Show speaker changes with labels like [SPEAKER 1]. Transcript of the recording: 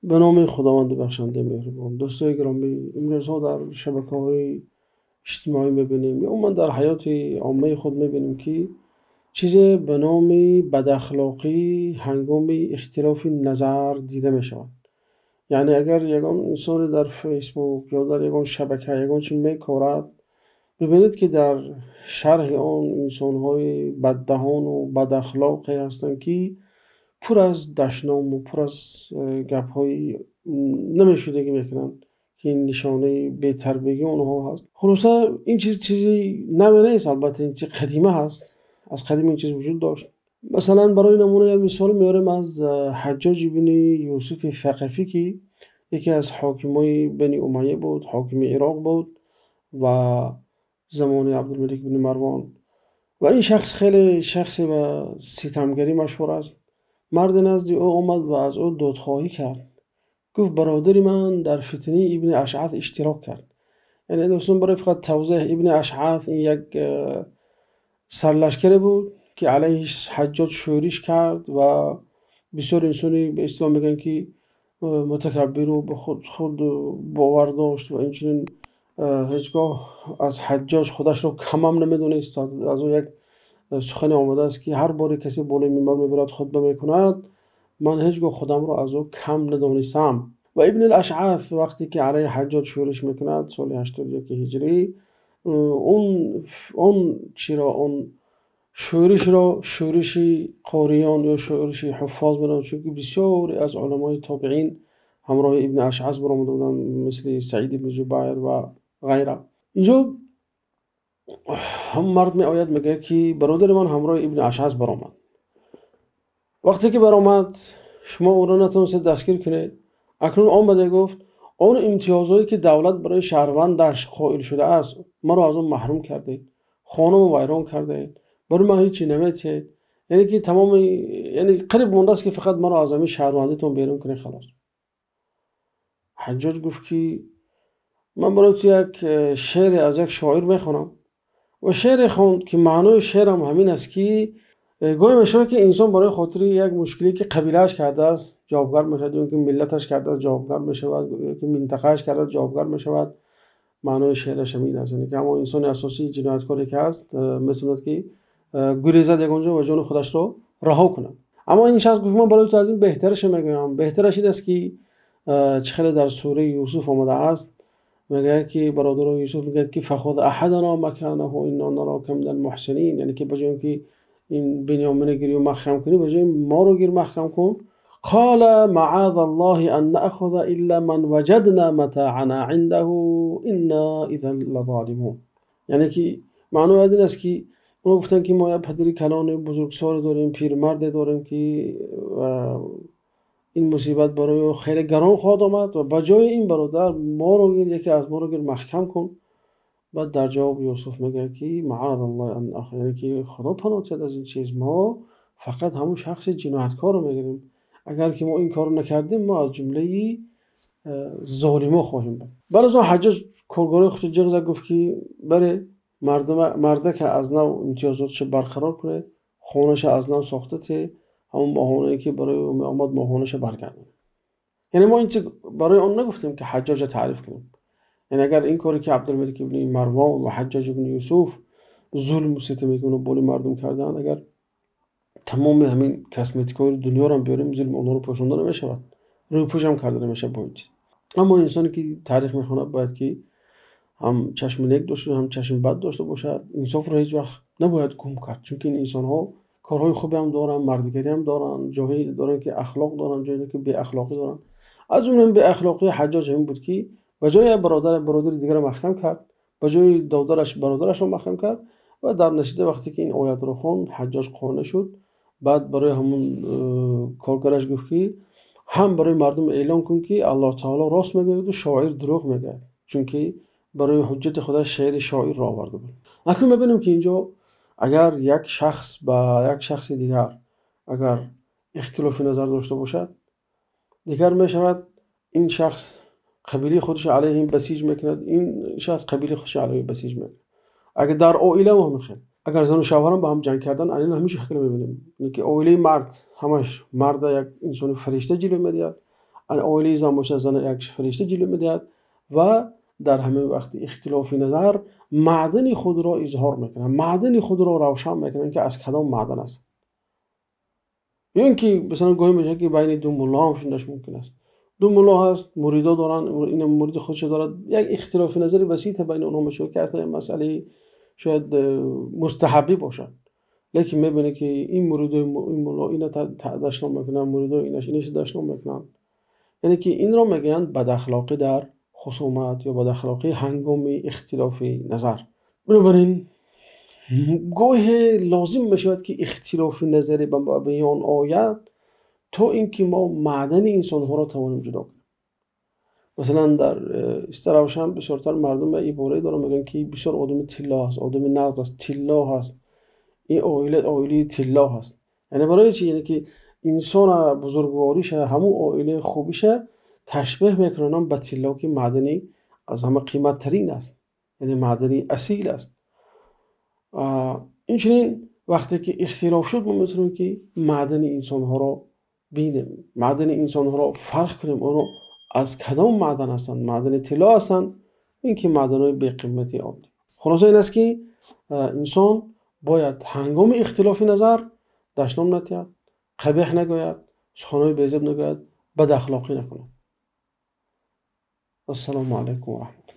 [SPEAKER 1] Ба номи Худованди бахшандаи меҳрубон. Дӯстони гиромӣ, имрӯзҳо дар шабакаҳои иҷтимоӣ мебинем ё умуман дар ҳаёти оммаи худ мебинем, ки чизе ба номи бадахлоқӣ ҳангоми ихтилофи назар дида мешавад. Яъне агар ягон инсоне дар Фейсбук ё дар ягон шабака ягон чиз мекорад, бибинед, ки дар шарҳи он инсонҳои баддаҳону бадахлоқе ҳастанд, ки пур аз дашному пур аз гапҳои намешудагӣ мекунанд, ки ин нишонаи бетарбиягии онҳо ҳаст. Хулоса, ин чиз чизи нав нест, албатта ин чиз қадима ҳаст, аз қадим ин чиз вуҷуд дошт. Масалан, барои намуна як мисол меорем аз Ҳаҷҷоҷ ибни Юсуфи Сақафӣ, ки яке аз ҳокимони Бани Умайя буд, ҳокими Ироқ буд ва замони Абдулмалик ибни Марвон. Ва ин шахс хеле шахсе ба ситамгарӣ машҳур аст. Марде назди ӯ омад ва аз ӯ додхоҳӣ кард. Гуфт: бародари ман дар фитнаи ибни Ашъас иштирок кард. Яъне дӯстон, барои фақат тавзеҳ, ибни Ашъас ин як сарлашкаре буд, ки алайҳи Ҳаҷҷоҷ шӯриш кард ва бисёр инсони ба ислом мегӯянд, ки мутакаббиру ба худ бовар дошт ва инчунин ҳеҷ гоҳ аз Ҳаҷҷоҷ худашро камам намедонист. Аз ӯ як сухане омадааст, ки ҳар боре касе болои минбар мебарад, хутба мекунад, ман ҳеҷ гоҳ худамро аз ӯ кам надонистам. Ва ибни Ашъас вақте ки алайҳи Ҳаҷҷоҷ шӯриш мекунад соли 81 ҳиҷрӣ, он чиро, он шӯришро шӯриши қориён ё шӯриши ҳуффоз меноманд, чунки бисёре аз уламои тобеин ҳамроҳи ибни Ашъас баромада буданд, мисли Саид ибни Ҷубайр ва ғайра. Инҷо ҳам мард меояд, мегӯяд, ки бародари ман ҳамроҳи ибни Ашъас баромад. Вақте ки баромад, шумо ӯро натавонистед дастгир кунед. Акнун омада гуфт: он имтиёзҳое ки давлат барои шаҳрвандаш қоил шудааст, маро аз он маҳрум кардед, хонамо вайрон кардед, барои ман ҳеҷ чиз наметиҳед. Яъне ки тамоми, яъне қариб мондааст, ки фақат маро аз ҳамин шаҳрвандитон берун кунед, халос. Ҳаҷҷоҷ гуфт, ки ман барои ту як шеъре аз як шоир мехонам. Ва шеъре хонд, ки маънои шеърам ҳамин аст, ки гӯё мешавад, ки инсон барои хотири як мушкиле ки қабилааш кардааст ҷавобгар мешавад, ё ки миллаташ кардааст ҷавобгар мешавад, ё ки минтақааш кардааст ҷавобгар мешавад. Маънои шеъраш ҳамин аст, яъне ки ҳамон инсони асосии ҷинояткоре ки ҳаст, метавонад ки гурезад ягон ҷо ва ҷони худашро раҳо кунад. Аммо ин шахс гуфт: ман барои ту аз ин беҳтарашро мегӯям. Беҳтараш ин аст, ки чӣ хеле дар сураи Юсуф омадааст, мегӯяд, ки бародарони Юсуф мегӯяд, ки фахуз аҳадана маканаҳу инна нарака минал муҳсинин, яъне ки ба ҷои ин ки ин Бинёминро гирӣ ва маҳкам кунӣ, ба ҷои моро гир маҳкам кун. Қола маъаза Аллоҳи ан наъхуза илла ман ваҷадна матаъана индаҳу инна изан лазолимун. Яъне ки маънои ин аст, ки онҳо гуфтанд, ки мо як падари калони бузургсоле дорем, пирмарде дорем, ки ин мусибат барои ӯ хеле гарон хоҳад омад ва ба ҷои ин бародар моро гир, яке аз моро гир маҳкам кун. Баъд дар ҷавоб Юсуф мегӯяд, ки маъаза Аллоҳи ан наъхуза, яъне ки Худо паноҳ диҳад аз ин чиз, мо фақат ҳамон шахси ҷинояткорро мегирем. Агар ки мо ин корро накардем, мо аз ҷумлаи золимо хоҳем буд. Баъд аз он Ҳаҷҷоҷ коргарои худро ҷиғ зад, гуфт, ки бале, мардака аз нав имтиёзоташро барқарор кунед, хонаашро аз нав сохта те, ҳамон моҳонае ки барои ӯ меомад моҳонаашро баргардонед. Яъне мо ин чиз барои он нагуфтем, ки Ҳаҷҷоҷро таъриф кунем. Яъне агар ин коре ки Абдулмалик ибни Марвон ва Ҳаҷҷоҷ ибни Юсуф зулму ситаме ки онҳо болои мардум карданд, агар тамоми ҳамин косметикаҳои дунёро ҳам биёрем, зулми онҳоро пӯшонда намешавад, рӯйпӯшам карда намешавад бо ин чиз. Аммо инсоне ки таърих мехонад, бояд ки ҳам чашми нек дошта бошад, ҳам чашми бад дошта бошад. Инсофро ҳеҷ вақт набояд гум кард, чунки ин инсонҳо корҳои хубе ҳам доранд, мардигарӣ ҳам доранд, ҷоҳое доранд ки ахлоқ доранд, ҷое ки беахлоқӣ доранд. Аз ҷумла ин беахлоқии Ҳаҷҷоҷ ҳамин буд, ки ба ҷои як бародари дигарро маҳкам кард, ба ҷои додараш бародарашро маҳкам кард ва дар натиҷа вақте ки ин оятро хонд, Ҳаҷҷоҷ қонеъ шуд. Баъд барои ҳамон коргараш гуфт, ки ҳам барои мардум эълон кун, ки Аллоҳ таоло рост мегӯяд ва шоир дурӯғ мегӯяд, чунки барои ҳуҷҷати худаш шеъри шоирро оварда буд. Акнун мебинем, ки инҷо агар як шахс ба як шахси дигар агар ихтилофи назар дошта бошад, дигар мешавад ин шахс қабилаи худашро алайҳи ин басиҷ мекунад, ин шахс қабилаи худашро алайҳи басиҷ мекунад. Агар дар оила ҳам ҳамин хел, агар зану шавҳарам ба ҳам ҷанг кардан, айнан ҳамин шакл мебинем, яъне ки оилаи мард ҳамаш марда як инсони фаришта ҷилва медиҳад. Оилаи зан бошад, зан як фаришта ҷилва медиҳад ва дар ҳамин вақти ихтилофи назар маъдани худро изҳор мекунанд, маъдани худро равшан мекунанд, ки аз кадом маъдан аст. Ё ин ки масалан гоҳе мешавад, ки байни ду мулло ҳам шуданаш мумкин аст. Ду мулло ҳаст, муридо доранд, ин муриди худшо дорад, як ихтилофи назари васеъ байни онҳо мешавад, ки аслан як масъалаи шояд мустаҳаббӣ бошад, лекин мебинед, ки ин муридои ин мулло инро дашном мекунанд, муридои инаш дашном мекунанд. Яъне ки инро мегӯянд бадахлоқӣ дар хусумат ё бадахлоқӣ ҳангоми ихтилофи назар. Бинобар ин гоҳе лозим мешавад, ки ихтилофи назаре ба миён ояд, то ин ки мо маъдани инсонҳоро тавонем ҷудо кунем. Масалан дар Истаравшан бисёртар мардум иборае доранд, мегӯянд, ки бисёр одами тилло ҳаст, одами нағз аст, тилло ҳаст, ин оила оилаи тилло ҳаст. Яъне барои чи? Яъне ки инсона бузургвориша, ҳамон оилаи хубиша ташбеҳ мекунанд ба тилло, ки маъдани аз ҳама қиматтарин аст, яъне маъдани асил аст. Инчунин вақте ки ихтилоф шуд, мо метавонем, ки маъдани инсонҳоро бинем, маъдани инсонҳоро фарқ кунем, онҳо аз кадом маъдан ҳастанд, маъдани тилло ҳастанд, ин ки маъданҳои беқимати оддӣ. Хулоса ин аст, ки инсон бояд ҳангоми ихтилофи назар дашном надиҳад, қабеҳ нагӯяд, суханҳои безеб нагӯяд, бадахлоқӣ накунад. Ассалому алайкум ва раҳматуллоҳ.